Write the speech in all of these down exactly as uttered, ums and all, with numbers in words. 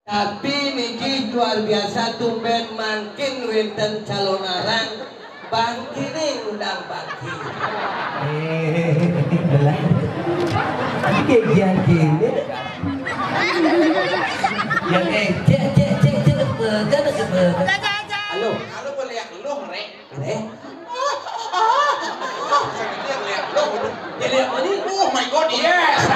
Tapi niki luar biasa, tumben mangkin wénten calonarang bangkining undang bangki. Eh, belah. Iki kian kene. Ya, eh, cek, cek, cek, cek, began, began. Halo. Halo, boleh ya, lu, Rek? Rek? Saya lihat, lihat, lu. Ya, lihat, ini. Oh my God, yes.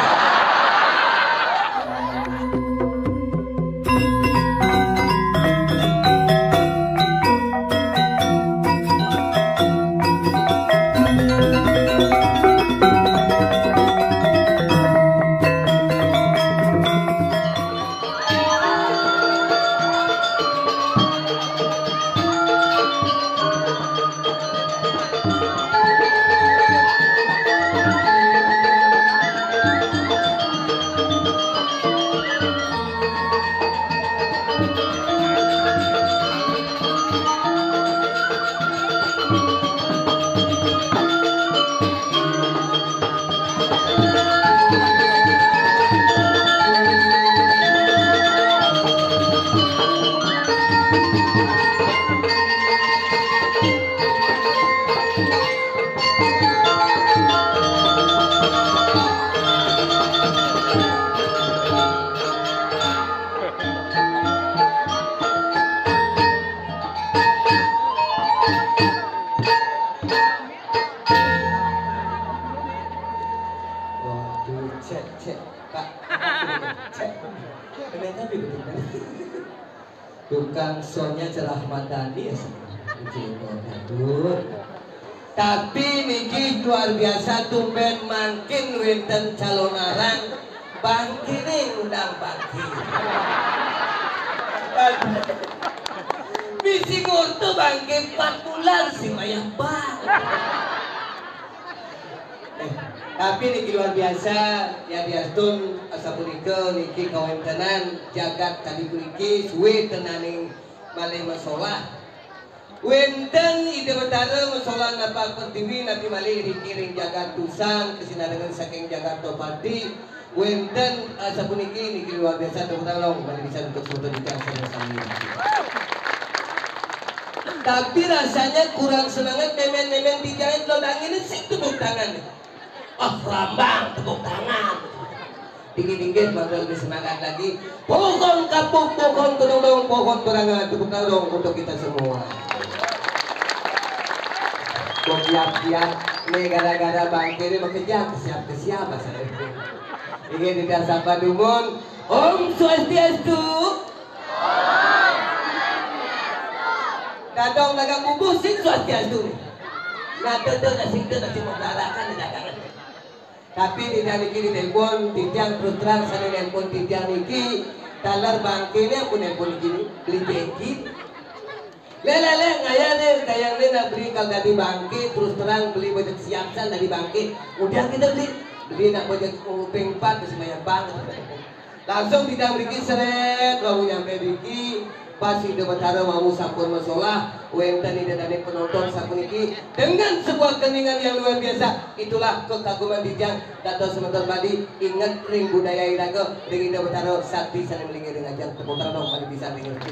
Waduh, cek, cek, Pak. Cek. Ternyata begitu, kan? Tukang soundnya Cerah Madani ya, aduh. Tapi niki luar biasa, tumben mangkin wénten calonarang bangkining undang bangki. Aduh. Bisi ngorta bangki empat bulan sing wayah bang. Eh, tapi niki luar biasa, ya diastun asapunika niki kawéntenan jagat tadi puniki suwé tenaning malih masolah. Wénten Ida Betara masolah napak pertiwi napi malih riki ring jagat Tusan, kasinarengan saking Jagatapati. Wénten, eh, sapuniki niki luar biasa, tepuk tangan dong, malih bisa untuk semeton kita sama-sama. Tapi rasanya kurang semangat, mémén-mémén titiang lo dangin sing tepuk tangan. Ah, rambang tepuk tangan. Dikit-dikit bakal lebih semangat lagi. Pohon kapuk, pohon kedondong, pohon berangan. Tepuk tangan dong untuk kita semua. Kok siap-siap? Nih gara-gara bangkir ini bekerja, siap ke siapa saya? Ingin tidak sabar dumun. Om Swastiastu. Dadong dagang bubuh sing Swastiastu. Nah, tuh, tuh, nasi, tuh, nasi mau kelarakan di dagangan. Tapi titiang niki ditelepon, titiang terus terang sané nelpon titiang niki, taler bangkiné ampun nelpon niki, beli jengki. Lé, lé, lé, ngayah né, kayang né nak beli kal dadi bangki, terus terang beli bajeg siap san dadi bangki. Udah kita beli, beli nak bajeg kuping empat, masih banyak banget. Langsung titiang mriki seret, wau nyampe mriki, pas Ida Betara wau sampun masolah, wénten Ida dané penonton sapuniki, dengan sebuah keningan yang luar biasa. Itulah kekaguman titiang, dados semeton Bali, inget ring budaya iraga, ring Ida Betara, sakti sané malinggih ring ajeng. Tepuk tangan dong, malih pisan ring mriki.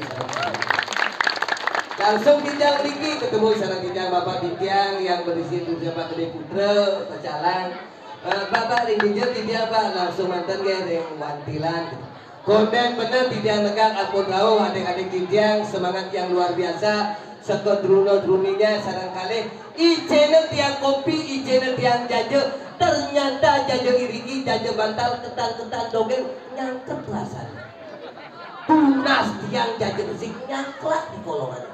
Langsung titiang mriki ketemu sareng titiang Bapak titiang yang berisi Bapak Gedé Putra, Pecalang. Eh, Bapak ring dija titiang, Pak, langsung manten nggih ring wantilan. Kondén bener titiang negak ampun rauh, adik-adik titiang, semangat yang luar biasa, seketruna-truninya sareng kalih. Icéna tiang kopi, icéna tiang jaja, ternyata jaja iriki, jaja bantal, ketan-ketan dogén, nyangkep rasanya. Tunas tiang jaja resik nyangklak di kolongan.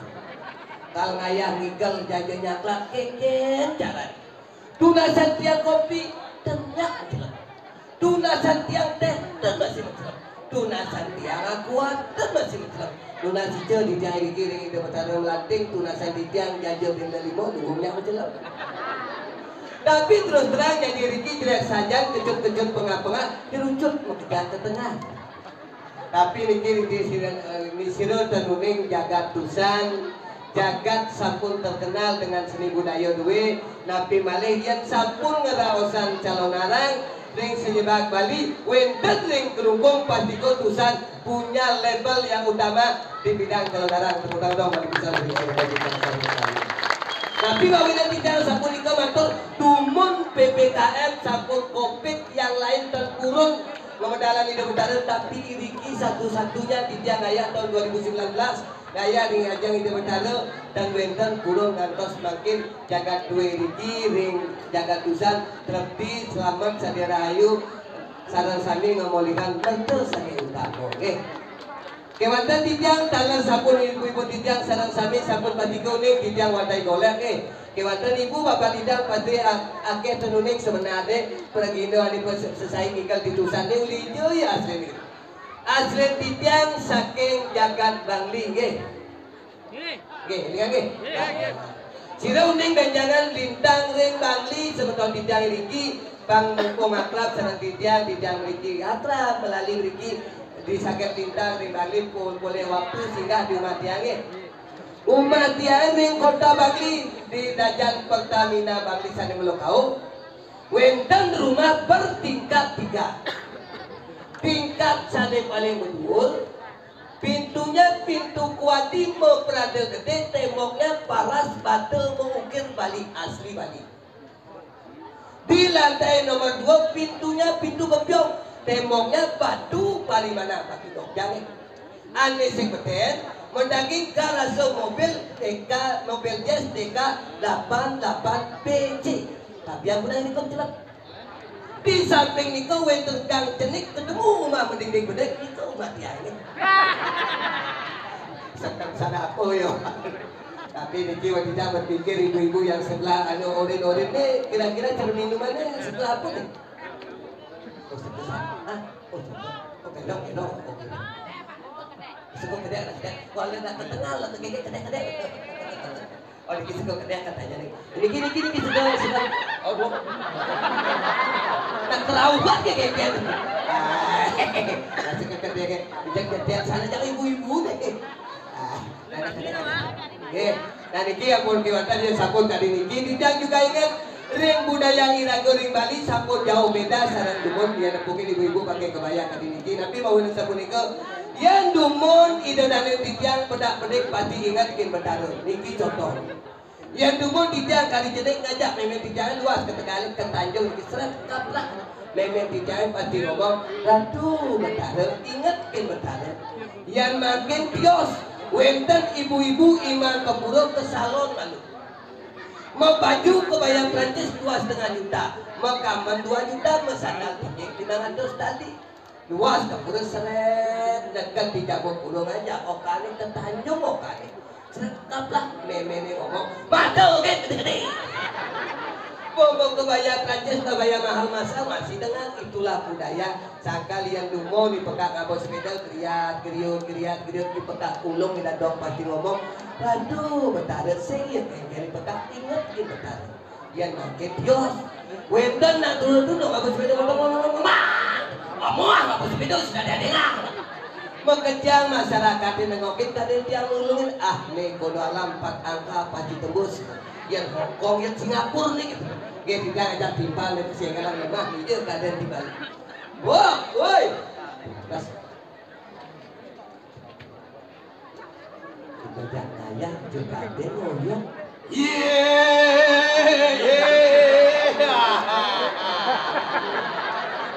Kal ngayah ngigel jaja nyangklak, kénkén caranya. Tunasan tiang kopi, ten nyak macelep. Tunasan tiang téh, ten masih macelep. Tunasan tiang aqua, ten masih macelep. Tunas ica di tiang iriki ring Ida Betara Melanting, tunasan di tiang jaja benda lima, durung nyak macelep. Tapi terus terang, jaja iriki jelék sajan, kecut-kecut pengah-pengah, dirucut makejang ka tengah. Tapi niki, niki sira, eh, niki sira tenuning jagat Tusan, jagat sampun terkenal dengan seni budaya duwé, napi malih yén sampun ngraosan calonarang, Ring Senyebag Bali, wénten ring Klungkung Pastika Tusan punya label yang utama di bidang kelengaran. Tepuk tangan dong bagi Tusan, bagi Tusan, bagi Tusan. Tapi mawinan titiang sapunika matur, dumun P P K M sampun covid, yang lain ten purun ngamedalin Ida Betara, tapi iriki satu-satunya titiang ngayah tahun dua ribu sembilan belas. Ngayah ring ajeng Ida Betara, tan wénten purun ngantos mangkin jagat dué riki ring jagat Tusan, trepti, slamet, sadia rahayu, sareng sami ngamolihang merta sané utama. Nggih. Kéwanten titiang taler sampun ibu-ibu titiang sareng sami sampun pastika uning titiang wadai golék nggih. Kéwanten ibu bapak titiang pasti a-, akéh ten uning sebenarné pragina ané pas-, sesai ngikel di Tusan né uli ijo ya asliné. Asli titiang saking jagat Bangli, nggih. Nggih, nggih, nggih. Sira uning bénjangan lintang ring Bangli, semeton titiang iriki, pang mumpung akrab sareng titiang, titiang mriki akrab, malali mriki di saged lintang ring Bangli, pol-, polih waktu singgah di umah tiangé. Umah tiang ring kota Bangli, di Dajan Pertamina Bangli sané melokau. Wénten rumah bertingkat tiga. Tingkat sané paling dhuwur, pintunya pintu kuadi maprada gedé, temboknya paras bata maukir Bali, asli Bali. Di lantai nomor dua, pintunya pintu gempyong, temboknya batu parimana, batu dok jangé. Ané sing betén, madaging garasa mobil T K, mobil Jazz T K delapan delapan P C. Tapi ampun ané kok jelek. Di samping nika wénten gang cenik, ketemu umah mending-ding bedek, nika umah tiangé. Sedang sana apa ya? Tapi niki waktu kita berpikir ibu-ibu yang sebelah anu orin-orin nih, kira-kira cermin rumahnya sebelah apa nih? Oh, sebelah sana. Ah, oh, sebelah. Oh, belok, belok. Oh, belok. Sego gedé, gedé. Kalau nak ke tengah lah, ke gedé, gedé. Oh, niki sego gedé katanya nih. Niki, niki, niki sego, sego. Oh, Bu. Nak teraubat ya, kayak gitu. Ah, nah, sego gedé, kayak. Jangan gedé sana, jangan ibu-ibu deh. Ah, nah, nah, nah, nah. Nggih. Nah, niki ampun kéwanten ya sampun kadi niki. Titiang juga inget ring budaya iraga ring Bali sampun jauh beda sareng dumun, yen nepukin ibu-ibu pakai kebaya kadi niki. Tapi mawinan sapunika, yen dumun Ida Dané titiang pedak-pedik pasti inget kin Betara. Niki contoh. Yen dumun titiang kali jenik ngajak mémé titiang luas ka Tegalit, ka Tanjung, niki seret kaplak. Mémé titiang pasti ngomong, "Ratu Betara, inget kin Betara." Yan mangkin tios, wénten ibu-ibu imang ka pura ka salon malu. Mabaju kebaya Prancis dua setengah juta, makamben dua juta, masandal tinggi lima ratus tadi. Luas ka pura seret, deket di jaba pura ngajak okané, tetanjung okané. Seret kaplak, méméné ngomong, "Mata gé gedé-gedé." Bobo kebaya Prancis, kebaya mahal masal, masih dengan itulah budaya. Sangkal yan dumun di pekak ngaba sepéda, geriat, geriut, geriat, geriut di pekak ulung, ila dong pasti ngomong, "Ratu Betara, sing ya kéngkén di pekak, inget di Betara." Yan mangkin tios. Wénten nak dulu-dulu ngaba sepéda, ngomong, ngomong, ngomong. Ngomong, ngaba sepéda, sudah ada dengar. Makejang masyarakaté nengokin kadén tiang nulungin. Ah, né kono alam empat angka pasti tembus. Yan Hongkong, yan Singapura né gitu. Nggih, titiang ajak timpal né, sing ngalang lemah, iya kadén di Bali. Wah, woi. Terus kita jak ngayah, jeng kadén ngoyong. Yé, yé.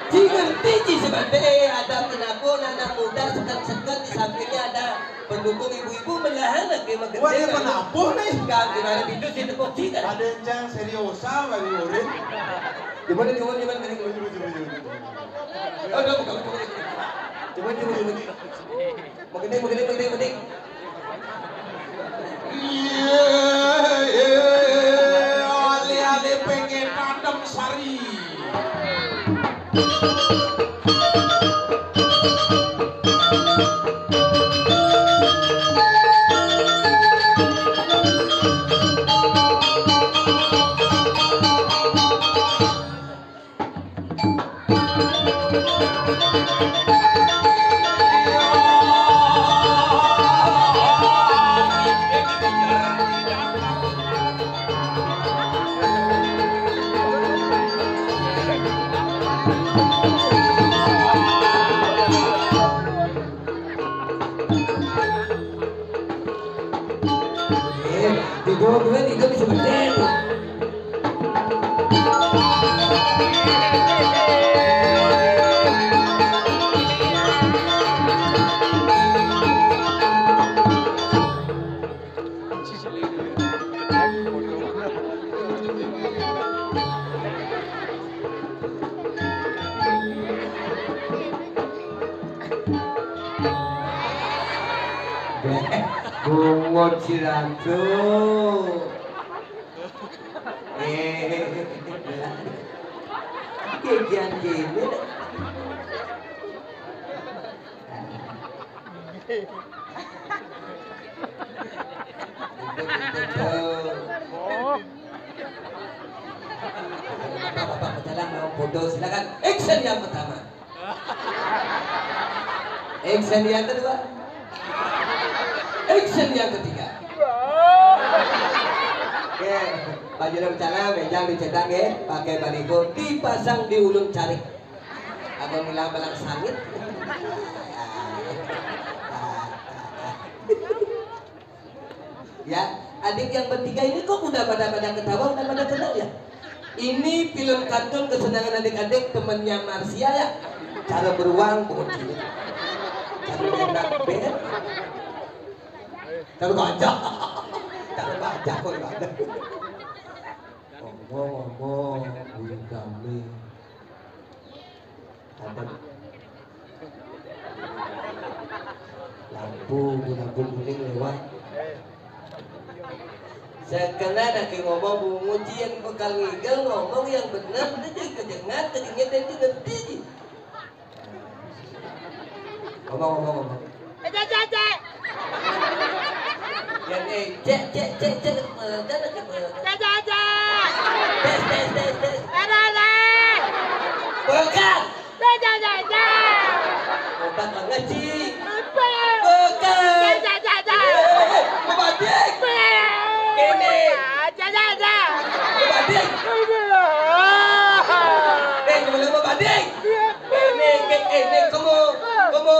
Ci ngerti, Ci, sebenarnya ada penabur anak muda seket-seket, di sampingnya ada pendukung ibu-ibu, melahan lagi. Wah, ini penabur nih. Kan gimana itu sih, tepuk Ci kan? Ada yang seriusan lagi, Urin. Gimana, gimana, gimana, gimana? Coba, coba, coba, coba. Coba, coba, coba. Magending, magending, magending, magending. Iya, iya, alih-alih pengen adem sari. Dua-duanya tidur di sebelah. Bungut si Rancu. Eh, kayak gini. Bapak-bapak berjalan mau foto, silakan. Action yang pertama. Action yang kedua. Action yang ketiga. Oke, baju dalam celana, mejang dicetak ya, pakai baliho, dipasang di ulun carik. Ada bilang balang sangit. Ya, adik yang bertiga ini kok udah pada-pada ketawa, udah pada kenal ya? Ini film kartun kesenangan adik-adik, temennya Marsia ya. Cara beruang, bocil. Cara enak, ben. Cara baca. Cara baca, kok baca. Ngomong-ngomong, bulu kami. Ada lampu, lampu kuning lewat. Sekenan lagi ngomong, bungut, yang bekal ngigel ngomong yang bener, dia jadi kejengat, kejengat, dan dia ngerti. Ngomong, ngomong, ngomong. Cek, cek, cek, cek. Ya, eh, cek, cek, cek, cek, eh, jangan, cek, eh. Cek, cek, cek. Tes, tes, tes, tes. Ada, ada. Bukan. Cek, cek, cek, cek. Obat mengaji. Apa? Bukan. Cek, cek, cek, cek. Eh, eh, eh, mau batik. Apa? Ini. Cek, cek, cek. Mau batik. Apa? Eh, gimana mau batik? Ini, ini, ini, kamu, kamu.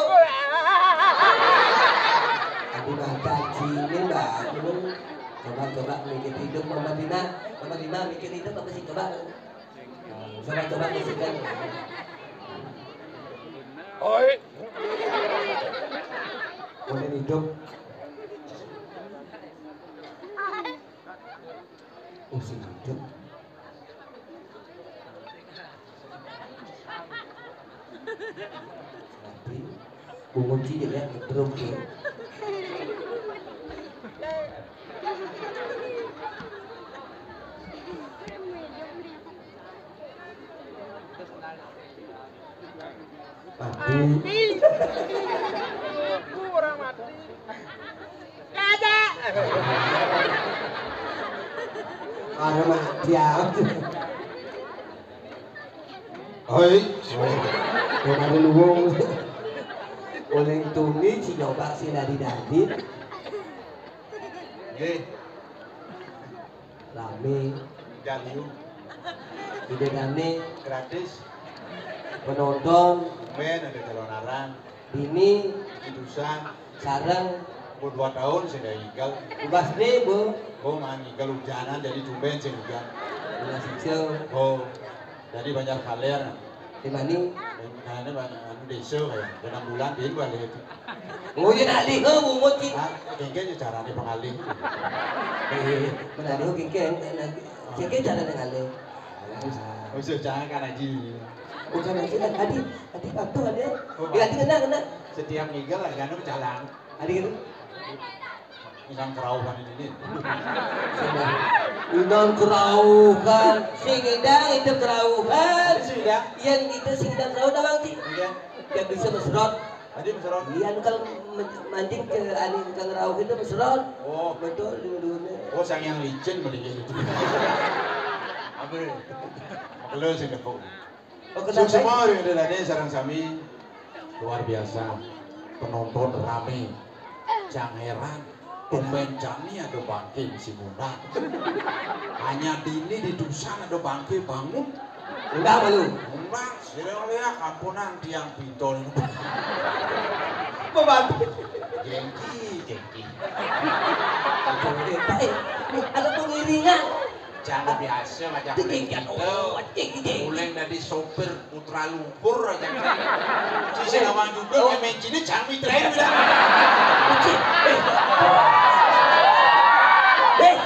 Aduh, mata sini, Mbak. Coba, coba, mikir hidup, Mama Dina. Mama Dina, mikir hidup apa sih, coba? Coba, coba, kasihkan. Oi. Boleh hidup. Oh, sing hidup. Nanti bungut sih ya, ngetruk ya. Mati. Mati. Aku orang mati. Ada. Ada mati ya. Hoi. Tuh ada luwung. Oleh tuni si nyoba si dari Dadi. Nggih. Rame. Janyu. Ide dane. Gratis. Penonton. Men ada calon arang. Dini. Jurusan. Sareng. Umur dua tahun sing nggak igal. Ubas nih, Bu. Oh, man igal hujanan jadi tumben sing hujan. Ubas hijau. Oh. Jadi banyak kaler. Di mana? Karena banyak anu desa kayak enam bulan dia balik. Oh, iya, nak liha bungut ki. Ah, kengken ya carane pengalih. Eh, menari kengken, kengken carane ngalih. Musuh jangan kan, Aji. Bukan Aji, kan Adi, Adi patuh ada. Oh, ya, Adi kena, kena. Setiap minggu lah, kan jalan. Adi gitu. Inang kerauhan ini. Inang kerauhan. Sing inang itu kerauhan. Sudah. Yang kita sing inang kerauhan, Abang, Ci. Iya. Yang bisa mesrot. Tadi mesrot. Iya, nu kalau men-, mancing ke anu, ke ngerauh itu mesrot. Oh. Betul, dua-duanya. Oh, sang yang licin mending itu. Apa? Makelo sing nepuk. Oh, kenapa? Suksema ring ida dane sareng sami. Luar biasa. Penonton rame. Jang heran. Tumben jani ada bangke mesti ngundang. Hanya dini di dusan ada bangke bangun. Undang malu. Undang, sira lihat kampunan tiang pinto ini. Membantu. Gengki, gengki. Pak, eh, ini Cang biasa ngajak Tinggi main kan, gitu. Oh, tinggi, tinggi. Mulai dari sopir putra luhur aja. Sisi lawan juga, oh, main sini cang mitrain udah. Cik, eh. Eh.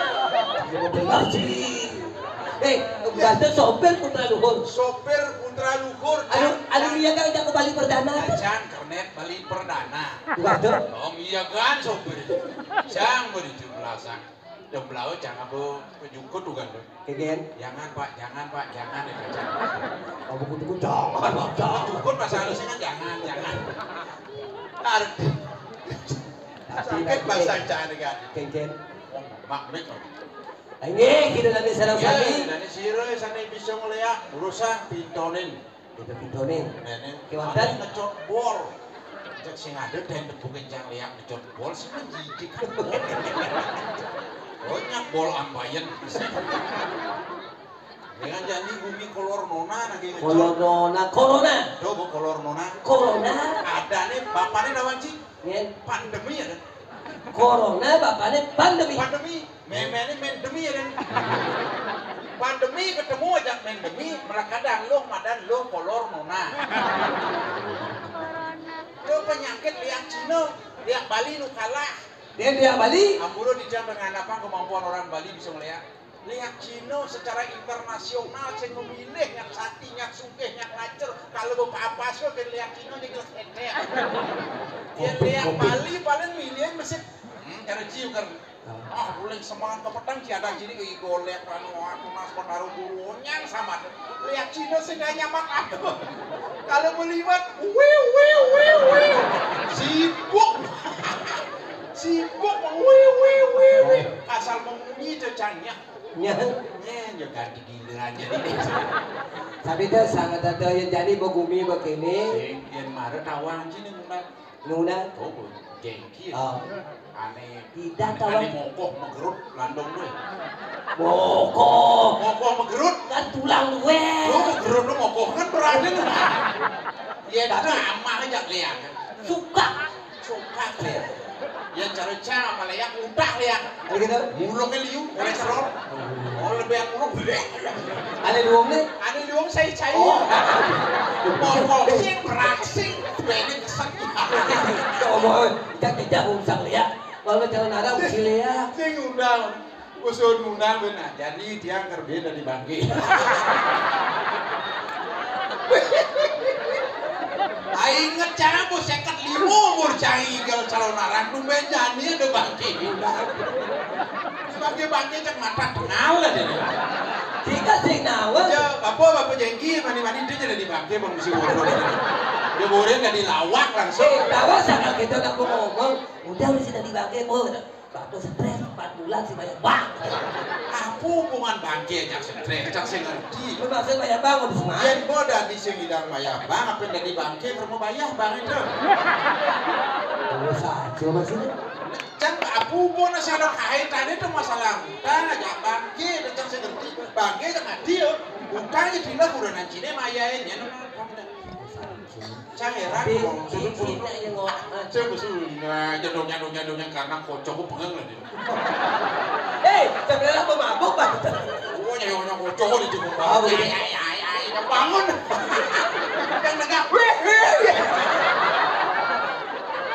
Iya, bener, Cik. Eh, bahasa sopir putra luhur. Sopir putra luhur, anu, cang. Anu iya kan, udah ke Bali Perdana. Nah, cang, kernet Bali Perdana. Bukan tuh? Oh, iya kan, sopir. Cang, beri jumlah, cang. Jumlah, cang, aku pejukut, bukan tuh? Kegen? Jangan, Pak, jangan, Pak, jangan, ya, cang. Oh, buku-buku, jangan, Pak, jangan. Pejukut, bahasa halusnya kan jangan, jangan. Tarik. Tapi sakit kan, bahasa, eh, cang, kan. Kegen. Mak, mik, mak. Ini kita dari sareng sami. Dari sira sane bisa ngeliak, urusan pintonin. Itu pintonin. Nenek, kewanten ngecot bol. Cek sing ada dan tepukin cang liak ngecot bol, sing menjijikan. Banyak bol ambayan. Dengan janji bumi kolor nona lagi ngecot. Kolor nona, corona. Coba kolor nona. Corona. Ada nih, bapaknya lawan cing. Nggih. Pandemi ya, kan? Corona bapaknya pandemi. Pandemi. Memene main demi ya, kan? Pandemi ketemu aja main demi, melakadang lo, madan lo, kolor nona. Itu penyakit liak Cina, liak Bali nu kalah. Dia liak Bali? Ampura dijam dengan apa kemampuan orang Bali bisa melihat. Liak Cina secara internasional sing memilih yang sati, yang sugih, yang lancer. Kalau bapak apa sih ke liak Cina jadi ketek. Dia liak Bali paling milih mesin. Hmm, cara jiu kan. Ah, uling semangat ke petang, si ada sini ke golek, anu, aku mas pengaruh guru, nyang sama. Liak Cina sing gak nyaman aku. Kalau meliwat, wiu, wiu, wiu, wiu. Sibuk. Sibuk, wiu, wiu, wiu, wiu. Asal mengunyi aja cangnya. Nya. Nya, ya ganti giliran jadi. Tapi dah sangat ada yang jadi begumi begini. Sing, yang marah tawang sini mulai. Nuna. Oh, jengki. Oh. Ane, tidak ane, tahu. Ane mokoh megerut landong gue. Mokoh. Mokoh megerut. Kan tulang gue. Oh, megerut lu mokoh kan berani lu. Ya, itu amah aja lihat. Suka. Suka lihat. Ya, cara-cara malah yang udah lihat. Begitu? Mulungnya liu, kolesterol. Oh, lebih yang mulung. Ada luang nih? Ada luang saya cai. Oh. Mokoh sing beraksing. Bene kesek. Coba, kita tidak usah lihat. Kalau calon arah mesti lihat. Sing undang. Usul undang benar. Jadi dia kerja dari bangke. Ai inget cara bos seket lima umur cai gal calon arah. Tumben jani ada bangke. Bangke-bangke cek mata kenal lah dia. Kita sing nawa. Ya, bapak, bapak jengki, mani-mani dia jadi bangke, bang, mesti ngomong. Dia boleh nggak dilawak langsung. Eh, tawa sangat kita nggak mau ngomong. Udah, mesti tadi bangke, mau, gitu. Bapak stres empat bulan sih banyak bang. Apa hubungan bangke yang stres? Cak sing ngerti. Lu maksud banyak bang, udah semangat. Yen mau dari sing bilang banyak bang, apa yang dari bangke, kamu bayar bang itu? Terus aja maksudnya. Cang, apa hubungan sih ada kaitannya itu masalah utang aja bangke, dan cang sing ngerti. Bangke cang adil. Utangnya dina kurenan Cina mayain ya, no, no, no. Cang heran. Tapi wong Sunda, Cina yang ngomong. Cang Sunda, jaduknya, jaduknya, jaduknya karena kocokku bengeng lah dia. Hei, sebenarnya apa mabuk, Bang? Oh, ya, ya, kocokku di jenguk. Ah, begitu. Ya, ya, ya, ya, ya, bangun. Yang tegak, wih, wih.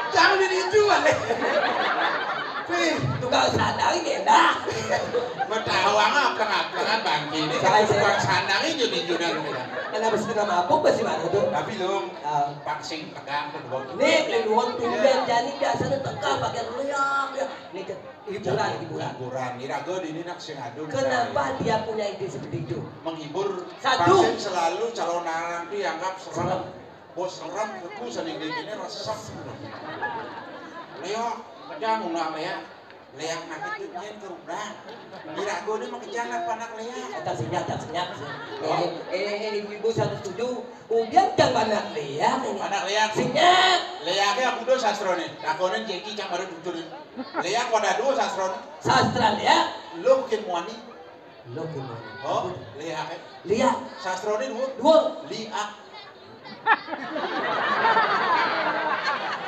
Jangan dijual. Wih, tukang sandang ini enak. Mau tahu apa ngapain bangke ini? Saya, saya. Tukang sandang ini jadi jualan. Kenapa setengah mabuk masih mana tuh? Tapi lu, ah, paksing tegang kedua. Nih, keluar tumben jani biasanya tegang pakai riak, ya. Nih, hiburan, hiburan. Hiburan. Iraga dini nak sing adu. Kenapa dia punya ide seperti itu? Menghibur. Satu. Paksing selalu calon anak itu dianggap serem. Serem. Bos serem, kuku saling dikini resep. Leo, kadang nggak ya. Leak nak itu nyen ke udah. Iraga ni makejang nak panak leak. Kata senyap, tak senyap. Oh. Eh, eh, eh, ibu-ibu satu setuju. Ubian cang panak leak ini. Panak leak. Senyap. Leaknya aku udah sastra ni. Takonin jeki cang baru tutur ni. Leak pada dua sastra ni. Sastra leak. Lo bikin muani. Lo bikin muani. Oh, leak, eh. Leak. Sastra ni dua. Dua. Liak.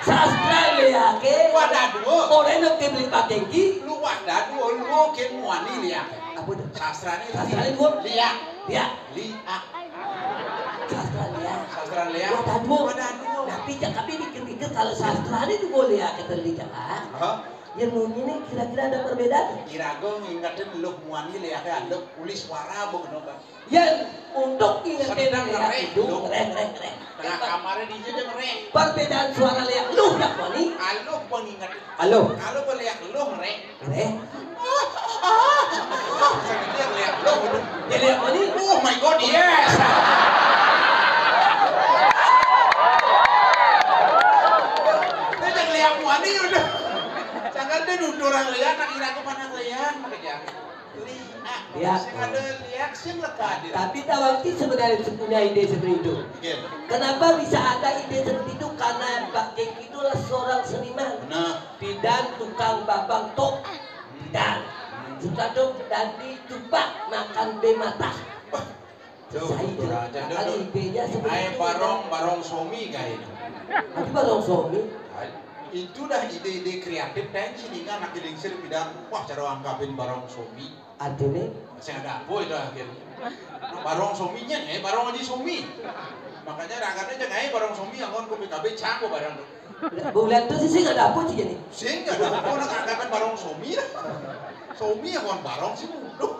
Sastra léaké. Wah, dah dua. Ora nek beli Pak Jengki. Lu wah, dah dua. Lu kin muani léaké. Apa tuh? Sastra nih. Sastra nih dua. Léak. Léak. Léak. Sastra léak. Sastra léak. Wah, dah dua. Wah, dah dua. Tapi cak tapi mikir-mikir kalau sastra nih tuh boleh ya kita lihat, ah. Hah? Yang bunyi nih kira-kira ada perbedaan. Irago ngingetin lu muani léaké, lu uli suara bu kenapa? Yén untuk ingetin léak itu, ngereh, ngereh, ngereh. Tengah kamarnya di sini ngereh. Perbedaan suara léak lu dak mani? Aluh penginget. Aluh. Kalau léak lu ngereh. Ngereh. Saya kira léak lu. Dia léak mani? Oh my God, yes. Dia jangan léak mani udah. Jangan dia nuduh orang léak, tak kira aku mana léak, makanya. Léak. Sing ada léak, sing lega dia. Tapi Tawangki sebenarnya punya ide seperti itu. Kenapa bisa ada ide seperti itu? Karena Pak Jengki itulah seorang seniman. Benar. Bidan tukang babang tok. Bidan. Suka dong tadi coba makan be matah. Saya itu. Idenya seperti itu. Barong, barong somi kayak ini. Tapi barong somi. Itu dah ide-ide kreatif dan sini kan anak lingsir bidan. Wah, cara angkapin barong somi. Artinya? Saya ada apa itu akhir. Barong sominya, eh, barong aja somi. Makanya rakannya jangan eh barong somi, angkon ke P K B canggo barang tuh. Bulan tuh sih nggak ada apa sih jadi. Sih nggak ada apa, nak angkapin barong somi lah. Somi angkon barong sih bodoh.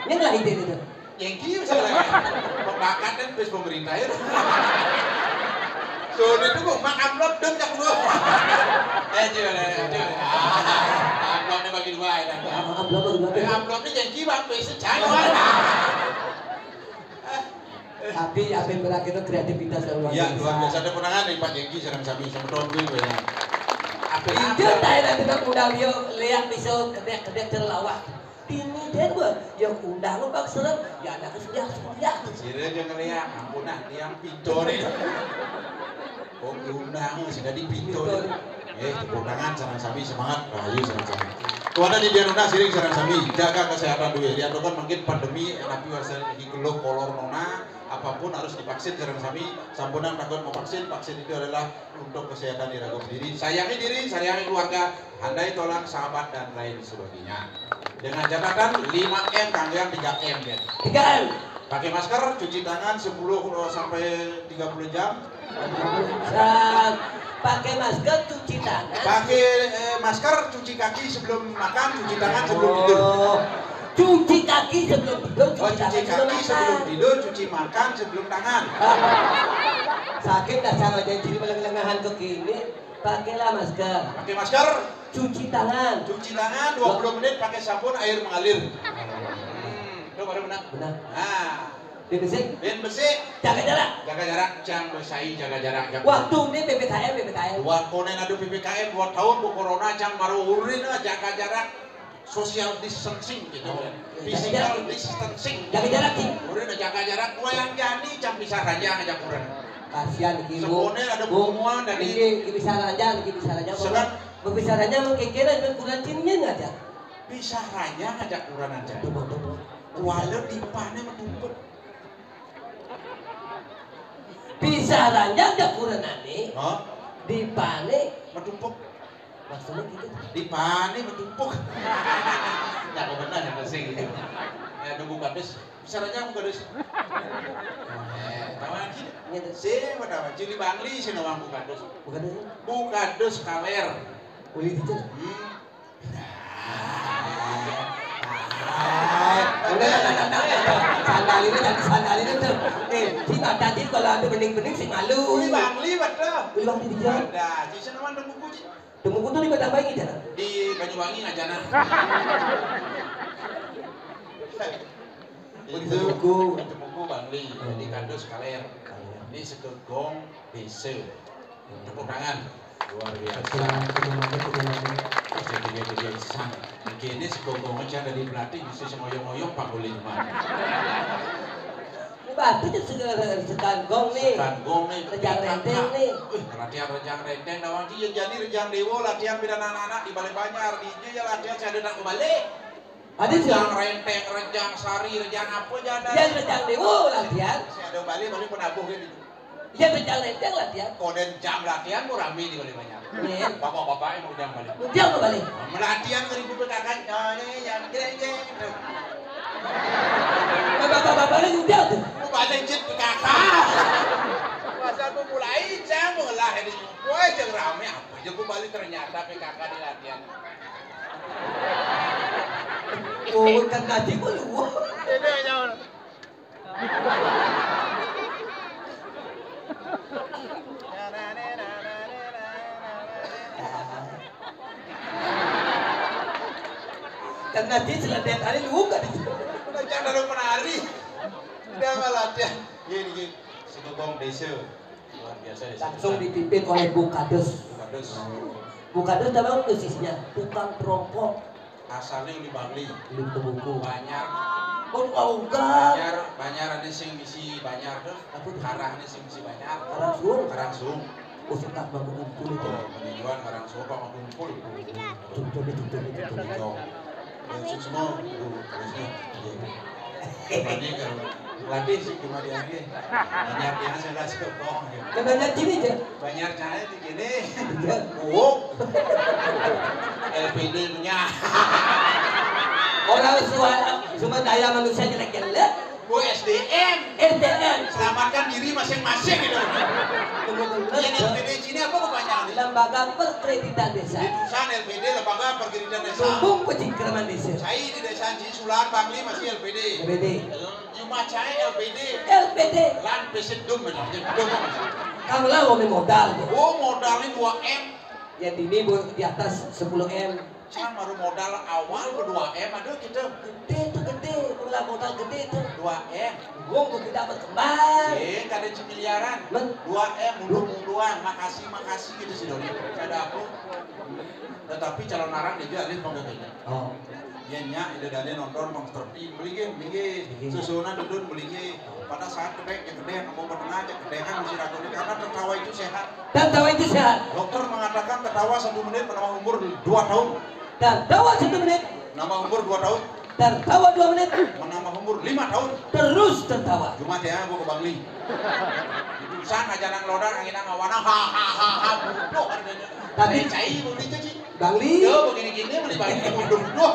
Ini nggak ide itu. Yang kiri misalnya. Pembakat dan base pemerintah ya. So, dia tuh kok mak amplop dong cak gua. Eh, coba, coba. Amplopnya bagi dua ya. Amplop bagi dua. Amplopnya janji bang, besok jangan. Tapi apa yang berakhir itu kreativitas yang luar biasa. Iya, luar biasa. Ada penangan nih Pak Jengki, sareng sami semeton kuwi ya. Apa itu? Tahu nanti tak udah dia léak bisa kedek-kedek terlawak. Dini deh gua, ya undang bang serem, ya anak sudah sudah. Sira aja ngeliat, ampun nah, tiang pinto nih. Oh, diundang, sudah dipinto. Eh, tepuk tangan, sareng sami semangat, rahayu sareng sami. Tuan di Dianuna siring sareng sami, jaga kesehatan dulu ya. Diantukan mungkin pandemi, tapi wasa ini keluh kolor nona, apapun harus divaksin sareng sami. Sampunang takut mau vaksin, vaksin itu adalah untuk kesehatan diri aku sendiri. Sayangi diri, sayangi keluarga, handai tolak sahabat dan lain sebagainya. Dengan catatan lima M, tanggung tiga M ya. Tiga M. Pakai masker, cuci tangan sepuluh sampai tiga puluh jam. Pakai masker, cuci tangan. Pakai eh, masker, cuci kaki sebelum makan, cuci tangan sebelum tidur. Oh. Cuci kaki sebelum tidur, cuci, oh, cuci kaki sebelum tidur, cuci makan sebelum tangan. Sakit dah sama jadi lengah-lengahan ke kini. Pakailah masker. Pakai masker. Cuci tangan. Cuci tangan dua puluh menit pakai sabun air mengalir. Hmm, itu baru benar. Benar. Nah. Besik. Besik. Jaga jarak. Jaga jarak, cang besai jaga jarak. Jaga. Waktu ini P P K M, P P K M. Waktu ini ada P P K M dua tahun bu corona, cang baru urin jaga jarak. Social distancing gitu kan. Physical distancing. Jaga jarak sih. Udah jaga jarak, gua yang jadi jam bisa aja ngajak orang. Kasihan iki. Sebenarnya ada pengumuman dari iki, iki bisa aja, iki bisa aja. Sekarang berbicaranya mengkekera dan kurang cinnya aja. Bisa aja ngajak orang aja. Tuh, tuh, tuh. Walau di pane metumpuk. Bisa aja ngajak orang aneh. Hah? Di pane metumpuk. Maksudnya gitu. Di pane metumpuk. Ya kok benar ya sih gitu. Ya nunggu kadus. Bisa aja aku kadus. Eh, tahu lagi. Gitu. Si mana tahu? Cili Bangli si nawang buka dus. Bukan itu. Buka dus kaler. Uli gitu. Hmm. Udah, udah, udah, udah. Sandal ini, jangan sandal ini tuh. Eh, si mata sih kalau ada bening-bening si malu. Uli Bangli betul. Uli Bangli di jalan. Ada, si senaman nunggu kucing. Temuku tuh di Batambangi, Jana? Di Banyuwangi, Jana. Itu temuku. Temuku Bangli, hmm. Di Kandus Kaler. Kaler. Ini sekegong desa. Tepuk tangan. Luar biasa. Betul, betul, betul, betul. Jadi dia, dia sang. Mungkin ini sekegong aja dari pelatih, bisa semoyong-moyong, Pak Boleh, Pak. Batu je segala sekanggong ni. Sekanggong ni. Rejang renteng ni. Wih, latihan rejang renteng dah wang. Iya, jadi rejang dewa latihan bila anak-anak di Balai Banjar. Di je ya latihan saya ada nak balik. Ada rejang renteng, rejang sari, rejang apa je ada. Yang rejang dewa latihan. Saya ada balik, balik penabuh kan itu. Ya, terjang lenteng latihan. Koden jam latihan mau rame di Bali banyak. Iya. Bapak-bapak yang udah balik. Udah mau balik. Melatihan ke ibu P K K, nyane, yang gede, gede. Bapak-bapak ini udah tuh. Mau balik jet P K K. Masa aku mulai jam, mulai di gue jam rame apa aja gue balik ternyata P K K di latihan. Oh, kan tadi gue luar. Ini aja. Karena dia celana tadi luka di situ. Jangan ada penari. Dia nggak latihan. Gini, gini. Si Gogong Desa. Luar biasa ya. Langsung dipimpin oleh Bu Kades. Bu Kades. Bu Kades tahu pesisnya tukang perokok. Asalnya di Bangli. Di Tebuku. Banjar. Oh, enggak. Banjar, Banjar ada sing misi Banjar tuh. Apa tuh? Karang ada sing misi Banjar. Karang Suwung. Karang Suwung. Oh, suka baku kumpul itu. Oh, penjual Karang Suwung apa kumpul? Tuntun itu, tuntun itu, tuntun itu. Yang semua, tuh, terusnya. Iya. Ini kalau latih sih cuma dia aja. Banyak yang saya kasih ke Bang, ya. Kan banyak gini, Cak. Banyak cahaya di gini. Iya. Uwuk. L P D punya. Orang suara, cuma daya manusia jelek-jelek. Bu S D M. S D M. Selamatkan diri masing-masing gitu. Tunggu dulu. Yang L P D sini apa kepanjangan? Lembaga Perkreditan Desa. Di tulisan L P D, Lembaga Perkreditan Desa. Lumbung Pejingkraman Desa. Saya di Desa Cisulan, Bangli masih L P D. L P D. Cuma saya L P D. L P D. Lan pesit dum, benar. Dum. Kamu lah, wong modal. Oh, modalnya dua M. Ya, ini, Bu, di atas sepuluh M. Cang baru modal awal ke dua M ada kita. Gede tuh, gede. Mula modal gede tuh. Dua M. Wong tuh tidak berkembang. Eh, kada cemiliaran. Men- Dua M, mundur-munduran. Makasih, makasih gitu sih, Doni. Kada apa. Tetapi calon arang dia juga alih penggagalnya. Oh. Dia nyak, ida dane nonton, Bang Sterpi, beli ge, beli ge. Beli ge. Susunan dudun, beli ge. Pada saat kedek, ya kedek, mau menengah, ya kedek, kan masih ragu nih. Karena tertawa itu sehat. Tertawa itu sehat. Dokter mengatakan tertawa satu menit menambah umur dua tahun. Tertawa satu menit. Nambah umur dua tahun. Tertawa dua menit. Menambah umur lima tahun. Terus tertawa. Jumat ya, gua ke Bangli. Di tulisan aja nang lodar, angin nang awana, ha, ha, ha, ha, bodoh harganya. Tapi cai, beli cuci. Bangli. Yo, begini-gini, beli Bangli, bodoh, bodoh.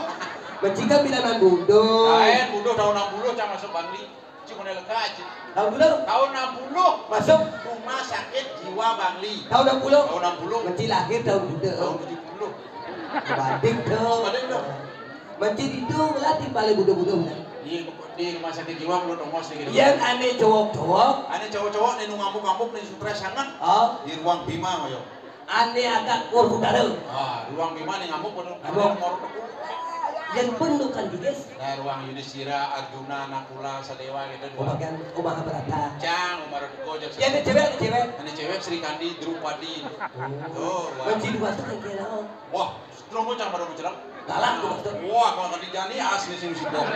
Mencika bilangan bodoh. Lain, bodoh tahun enam puluh, cang masuk Bangli. Cuma leka aja. Tahun berapa? Tahun enam puluh. Masuk? Rumah sakit jiwa Bangli. Tahun enam puluh? Tahun enam puluh. Mesti lahir tahun berapa? Tahun tujuh puluh. Banding dong. Banding dong. Mesti itu lah di balik budak-budak, kan? Di, di rumah sakit jiwa belum tongos nih gitu. Yang ane cowok-cowok. Ane cowok-cowok nih nu ngamuk-ngamuk nih stres sangat. Oh. Di ruang Bima, ayo. Ane agak Workudara. Ah, ruang Bima nih ngamuk bener. Ngamuk. Yang bendukan juga. Nah, ruang Yudhistira, Arjuna, Nakula, Sadewa gitu. Oh, dua. Bagian, oh, Mahabharata. Cang, Umar Duko, Jang. Ya, ada cewek, ada cewek. Ada cewek, Sri Kandi, Drupadi. Oh. Tuh, ruang. Kunci dua tuh kayak gini, oh. Wah, setrum cang baru mencelang. Galak tuh, Mas. Wah, kalau nggak dijani, asli sih, sih, Bang.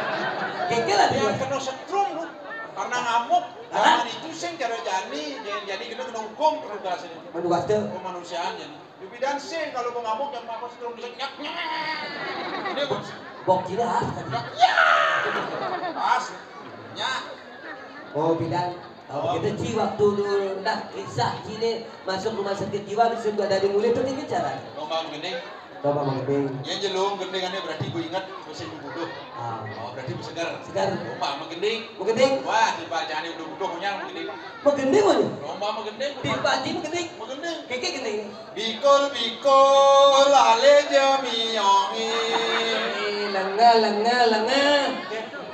Keke lah dia. Yang kena setrum lu. Karena ngamuk. Hah? Jangan itu sing cara jani, jadi, jadi kita kena hukum petugas ini. Petugas tuh. Kemanusiaan jadi. Bidan sih kalau mau ngamuk yang mau setrum bisa nyak, nyak. Ini bos. Bok kira ah, tadi. Ya. Pas. Nyak. Oh, bidan. Oh, kita ci waktu dulu dah kisah cile masuk rumah sakit jiwa, bisa gua dari mulai tuh ini cara. Lomba gending. Lomba gending. Yang jelung gendingannya berarti gue ingat masih buduh. Ah. Oh, berarti gue segar. Segar. Lomba gending. Gending. Wah, tiba jani udah buduh punya gending. Gending aja. Lomba gending. Tiba jani gending. Gending. Keke gending. Bikul, bikul, ale ja miongi. Lenga, lenga, lenga.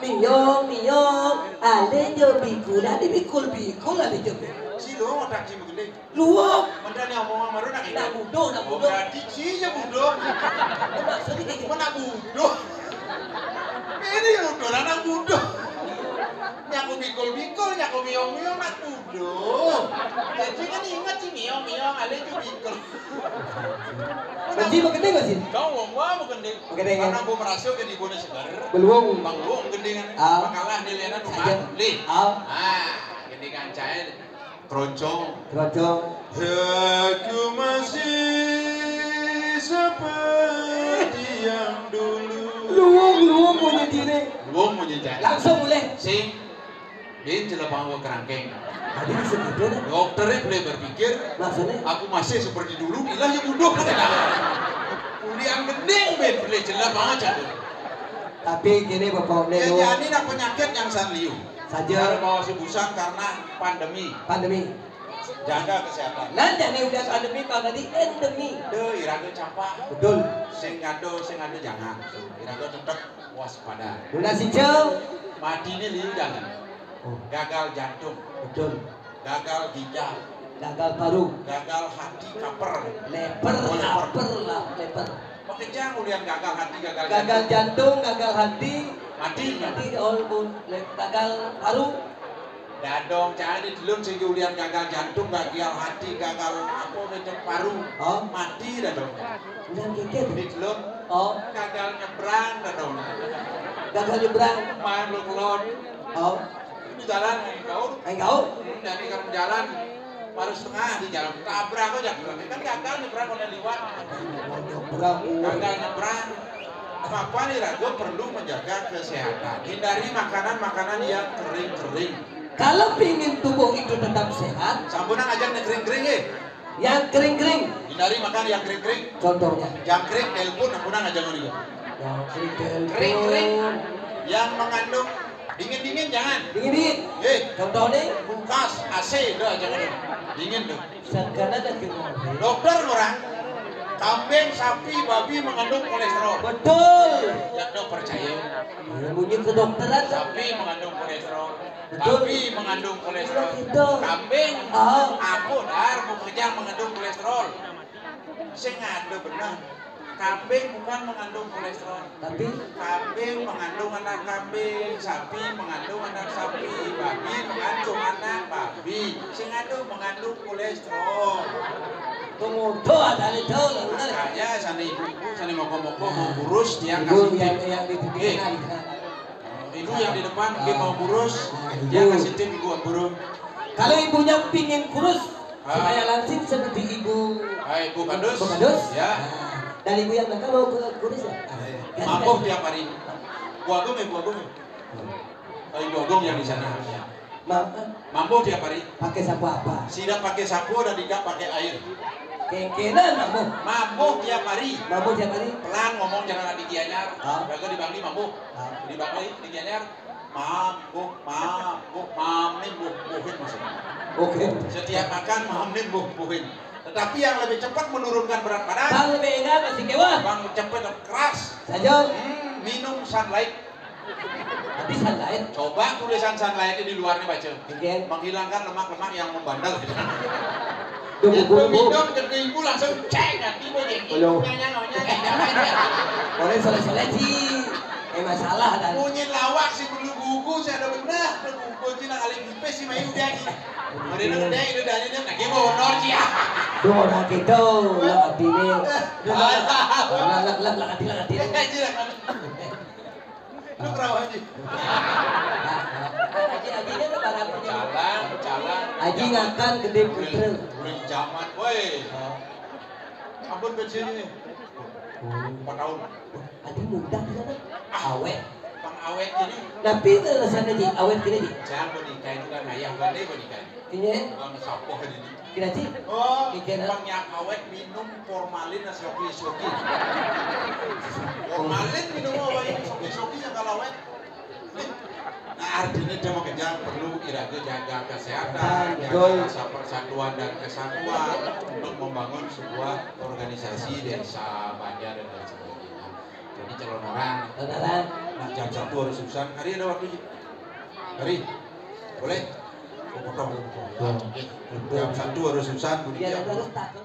Miong, miong. Ale ja bikul, ale bikul, bikul, ale ja bikul. Si lu otak si begede. Luwak. Menteri ni omong sama lu nak ini. Nak buduh, nak buduh. Berarti si je buduh. Maksudnya kayak gimana? Nak buduh. Ini udah anak buduh. Nyaku bikul-bikul, nyaku miong-miong, nak buduh. Jadi kan ingat si miong-miong, ale tu bikul. Benci mau gending nggak sih? Kau mau mau mau gending. Mau gending, ya? Karena gue merasa ke di Bone Segar. Beluong. Bang Luong gendingan. Ah. Makalah nilainya tuh. Saja. Kan? Lih. Ah. Ah, gendingan cair. Keroncong. Keroncong. Aku masih seperti yang dulu. Luwung, luwung punya diri. Luwung punya diri. Langsung boleh. Sing. Bin celapang gua kerangkeng. Jadi segitu deh. Dokternya boleh berpikir, maksudnya? Aku masih seperti dulu, ilah ya bodoh kan ya. Kuliah gending, men, boleh jelek banget aku. Tapi gini, Bapak, ya, Nenu. Jadi nak penyakit yang san liu. Saja. Kalau bawa si busang karena pandemi. Pandemi. Jaga kesehatan. Nah, jadi udah pandemi, Pak, tadi endemi. Deh, iraga campak. Betul. Sing ada, sing ada jangan. Iraga tetap waspada. Guna sicil. Mati ini liu jangan. Oh. Gagal jantung. Betul. Gagal ginjal. Gagal paru. Gagal hati kaper. Leper, oh, leper. Kaper lah, leper. Makejang ulian gagal hati, gagal, gagal jantung, gagal hati. Mati. Mati, oh, bu-, le-, gagal paru. Dadong, cari di telun sing ulian gagal jantung, gagal hati, gagal apa, gagal paru. Oh. Mati dadong. Udah kikir. Di telun. Oh. Gagal nyebrang dadong. Gagal nyebrang. Main lu kelon. Oh. Di jalan, aing kau. Aing kau. Hmm, jadi kalau jalan, baru setengah di jalan. Tabrak aja. Kan gagal nyebrang oleh liwat. Nyebrang. Gagal nyebrang. Apa nih, raga perlu menjaga kesehatan. Hindari makanan-makanan yang kering-kering. Kalau pingin tubuh itu tetap sehat, sampunang aja yang kering-kering, eh. Yang kering-kering. Hindari makan yang kering-kering. Contohnya? Jangkrik, telepon, sampunang aja ngono. Jangkrik, telepon. Kering-kering. Yang mengandung dingin-dingin jangan. Dingin-dingin. Eh. Contohnya? Kulkas, A C, dah aja ngono. Dingin tuh. Sakana dah kena. Dokter orang, kambing, sapi, babi mengandung kolesterol. Betul. Ya, dok percaya. Ya, bunyi kedokteran. Sapi mengandung kolesterol. Betul. Babi mengandung kolesterol. Betul. Kambing, ah, aku dar mau kerja mengandung kolesterol. Sing ada benar. Kambing bukan mengandung kolesterol. Tapi? Kambing mengandung anak kambing, sapi mengandung anak sapi, babi mengandung anak babi. Sing ada mengandung kolesterol. Tunggu, tuh ada itu, benar. Makanya sana ibu-ibu, sana moko-moko, mau kurus, dia kasih tip. Yang, yang di, eh, ibu yang di depan mungkin mau kurus, dia kasih tip ibu yang kurus. Kalau ibunya pingin kurus, ah, supaya langsing seperti ibu. Ah, Ibu Kadus? Ibu Kadus? Ya. Nah, dari ibu yang belakang mau ke kurus ya? Nah, ya. Mampu tiap hari. Bu Agung ya, Bu Agung ya? Oh, Ibu Agung yang di sana. Ya. Mampu. Mampu tiap hari. Pakai sapu apa? Tidak pakai sapu dan tidak pakai air. Kengkenan mampu. Mampu tiap hari. Mampu tiap hari. Pelan ngomong, jangan ada gianyar. Ah. Jaga di Bangli mampu. Ah. Di Bangli, di Gianyar. Mambuh, mambuh, mambuh, buhin maksudnya. Oke. Setiap makan, mambuh, buhin. Tetapi yang lebih cepat menurunkan berat badan, bang lebih enak masih kewah. Bang cepat keras. Saja. Hmm, minum Sunlight. Tapi Sunlight. Coba tulisan Sunlight di luarnya baca. Oke. Menghilangkan lemak-lemak yang membandel. Duh, jadi bu, bu, minum, jadi ibu langsung ceng, nanti mau jadi. Belum. Nanya, nanya, nanya, nanya. Orang soleh-soleh sih. Eh, masalah dan. Bunyi lawak sih, bulu buku, saya ada benar. Bulu buku sih, nak alih pipis sih, main udah sih. Hari ini udah, ini udah, ini lagi mau honor sih ya. Duh, orang gitu, lo abdi ini. Lah, lah, lah, lah, lah, abdi, lah, abdi. Lu perahu haji. Haji, haji ini tuh barang punya. Jalan, jalan. Haji ngakan gede putra. Udah zaman, woi. Ampun, bensin ini. Empat tahun. Haji muda di sana. Awet. Pang awet ini. Tapi rasanya di awet gini, Ji. Jangan menikah itu kan ayah, bukan dia menikah. Iya. Bang sapoh ini. Kira, Ji? Oh, kira. Bang yang awet minum formalin nasi oki-oki. Formalin minum apa ini? Oki-oki yang kalau awet. Nah, artinya dia mau kerja perlu iraga jaga kesehatan, betul, jaga rasa persatuan dan kesatuan untuk membangun sebuah organisasi desa, banjar, dan lain sebagainya. Jadi calon orang. Calon orang. Nah, jam satu harus urusan. Hari ada waktu, Ji? Hari? Boleh? Oh, potong, potong. Betul. Jam satu harus urusan, Bu. Iya, Lydia. Harus takut.